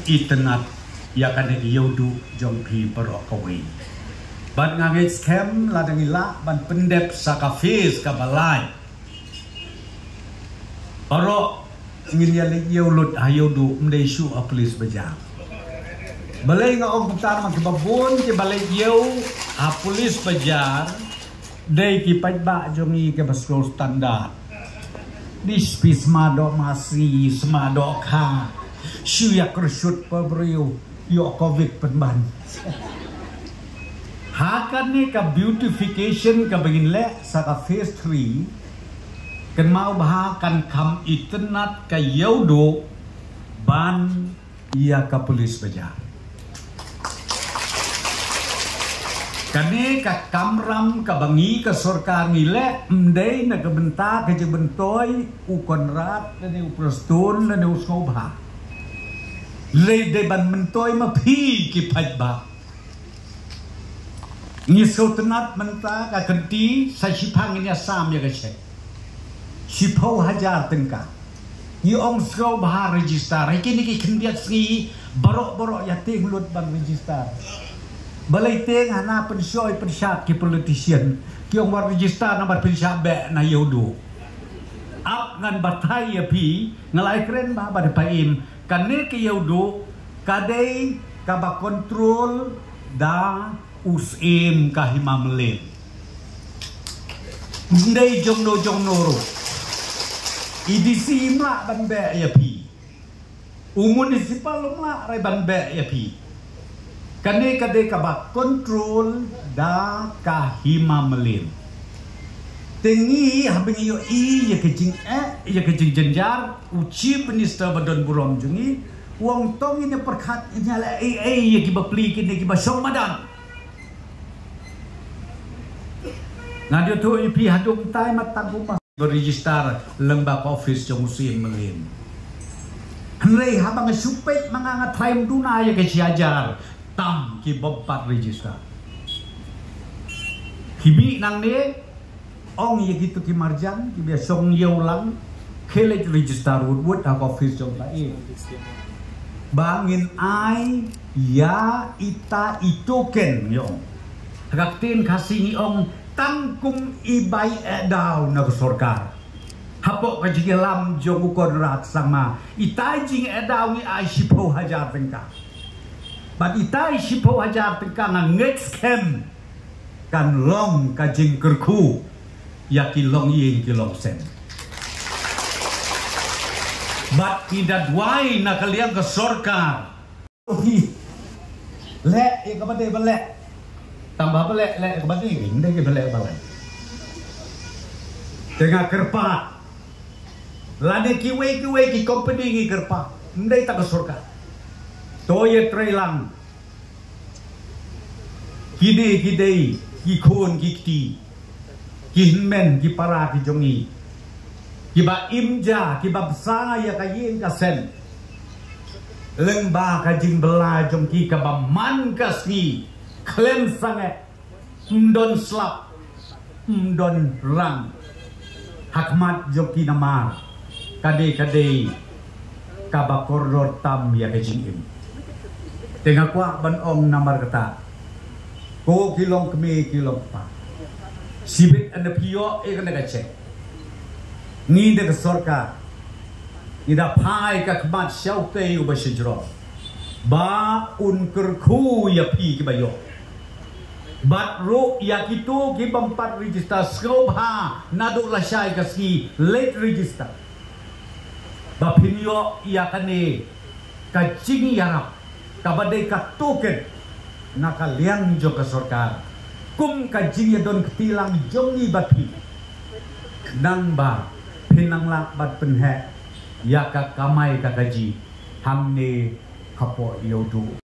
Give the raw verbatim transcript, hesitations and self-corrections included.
itynnad ïa kane ka ïewduh jong phi baroh kawei. Bad nga ngeit skhem lada ngi lah ban pyndep sa ka phase kaba lai, baroh ngin ïa leit ïew lut ha ïewduh, ym dei shuh ha police bazaar. Balei nga ong kumta? Namar kiba bun kiba leit ïew ha police bazaar dei ki paidbah jong ngi kiba sngewthuh standard. Dei spi sma doh masi, sma doh kha, shu ïa kyrshoot pa briew, ïoh covid pynban. Ha kane ka beautification kaba ngin leh sa ka phase three, kynmaw ba kan kham itynnad ka ïewduh ban ïa ka police bazaar. Kane ka kamram kaba ngi ka sorkar ngi leh, ym dei na ka bynta ka jingmyntoi u Conrad lane u Prestone lane u Sngewbha. Lei dei ban myntoi ma phi ki paidbah. Ngi sngewtynnad mynta ka kynti sa shiphang ngin ïa sam ïa ka cheque. Shiphew hajar tyngka. Ngi ong Sngewbha register. Ha kine ki khyndiat sngi baroh baroh ïa tieng lut ban register. Balei tieng hana pynshoi pynshad ki politician. Ki ong wat register namar pynshad beh na ïewduh. Ap ngan batai ïa phi, nga la ai kren ba ba da pha im. Kane ka ïewduh ka dei kaba control da u Syiem ka Hima Mylliem. Ym dei jongno jongno ruh. I D C ym lah ban beh ïa phi. U municipal ym lah ruh ban beh ïa phi. Kane ka dei kaba control da ka Hima Mylliem. Te ngi haba ngi ïohi ïa ka jingeh, ïa ka jingjynjar, u Chief Minister ba don burom jong ngi u ong to ngin ïa pyrkhat, ngin ïa leh ei ei ïa kiba pli kine kiba shong madan. Nga ïathuh ïa phi, haduh mynta mat tang kumba register lyngba ka office jong u Syiem Mylliem. Hynrei haba nga shu peit ma nga, nga tharai ym duna ïa ka shi hajar tam ki bym pat register. Ki mih nangne, ong ïa kito ki marjan kiba shong ïew lang, khie leit register wut wut ha ka office jong ka, eh, ba ngin ai ïa ita i token, ngi ong. Ha ka ktien Khasi ngi ong tang kum i bai eh daw na ka sorkar. Hapoh ka jingïalam jong u Conrad Sangma, ita i jingeh daw ngi ai shiphew hajar tyngka. Bad ita i shiphew hajar tyngka nga ngeit skhem kan long ka jingkyrkhu ïa ki longïing ki longsem. Bad ngi da duwai na ka liang ka sorkar. Hi. Leh ïa kaba dei ban leh. Tang ba leh, leh ïa kaba dei, ym dei kaba leh ba leh. Te nga kyrpad. Lane kiwei kiwei ki company ngi kyrpad. Ym dei tang ka sorkar. To ïatrei lang. Kine ki dei ki khun ki kti, ki hynmen ki para ki jong ngi, kiba im ja, kiba bsa ïa ka ïing ka sem lyngba ka jingbylla jong ki kaba man ka sngi khlem sangeh, ym don slap, ym don rang ha khmat jong ki namar ka dei, ka dei kaba kordor tam ïa ka jingim. Te nga kwah ban ong namar kata, ko ki longkmie ki longkpa, shibit ynda phi ïoh ïa kane ka cheque, ngi da ka sorkar ngi da phai ka khmat sha utei uba shajrong ba un kyrkhu ïa phi kiba ïoh. Bad ruh ïa kito ki bym pat register, sngewbha naduh lashai ka sngi leit register, ba phin ïoh ïa kane ka jingïarap kaba dei ka token na ka liang jong ka sorkar kum ka jingïadon kti lang jong ngi bad phi, khnang ba phin nang lah ban pynheh ïa ka kamai ka kajih hangne hapoh ïewduh.